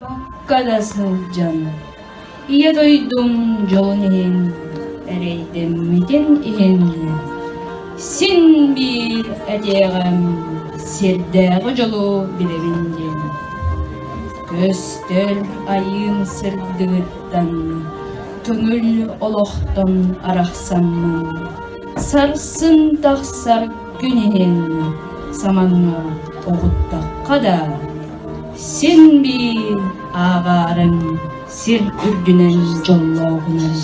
Бакка да сылдьан, Ийэ дойдум дьолун иһин эрэйдэммитин иһин син биир этиэҕим сирдээҕи дьолу билэбин диэн. Көстөр айыым сырдыгыттан, көҥүл олохтон арахсаммын, сарсын тахсар күн иһин самаҥҥа оҕуттахха да Син биир ааҕаарыҥ сир үрдүнэн дьоллооҕунан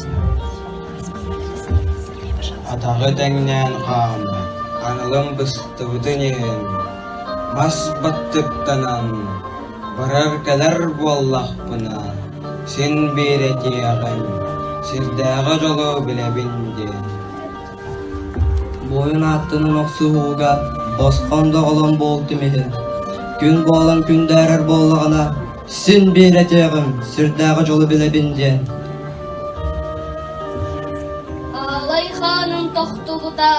Атаҕы тэҥнээн хаалбыт, аналым быстыбытын иһин, мас баттыктанан, барар-кэлэр буоллахпына, син биир этиэҕим, сирдээҕи дьолу билэбин диэн. Буойун ааттанан охсуһууга босхон доҕолон буолтум иһин, күн буолан күндээрэр буоллаҕына, син биир этиэҕим, сүрдээҕи дьолу билэбин диэн. Аалай хаанын тохтубута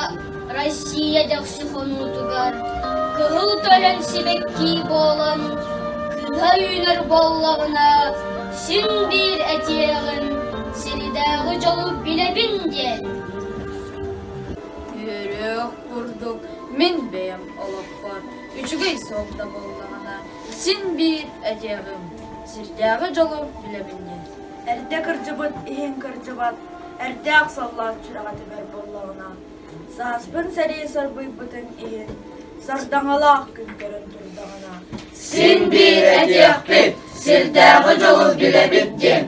Россия дэхси хонуутугар кыһыл төлөн сибэкки буолан кыыһа үүнэр буоллаҕына, син биир этиэҕим, сирдээҕи дьолу билэбин диэн. Үөрүөх курдук мин бэйэм олохпор үчүгэй суол да буоллаҕына, син биир этиэҕим, сирдээҕи дьолу билэбин диэн. Эрдэ кырдьыбыт иһин кырдьыбат, эрдээх саллаат сүрэҕэ тэбэр буоллаҕына, сааспын сэрии сарбыйбытын иһин, сардаҥалаах күн көрөн турдаҕына, Син биир этиэхпит, сирдээҕи дьолу билэбит диэн.